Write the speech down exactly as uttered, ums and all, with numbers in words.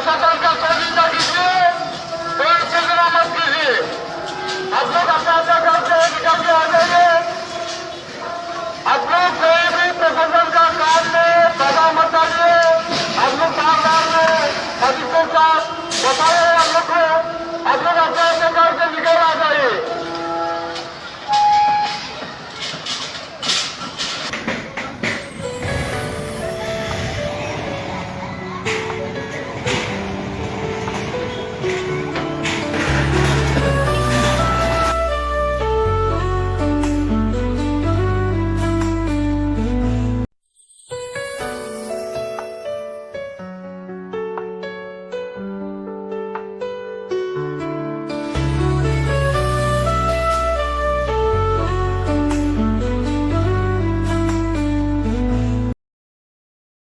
शासन का कोई ना कीजिए, कोई ठिकाना मत कीजिए। आप लोग अपना अपना घर से निकल के आ जाइए। आप लोग कोई भी प्रशासन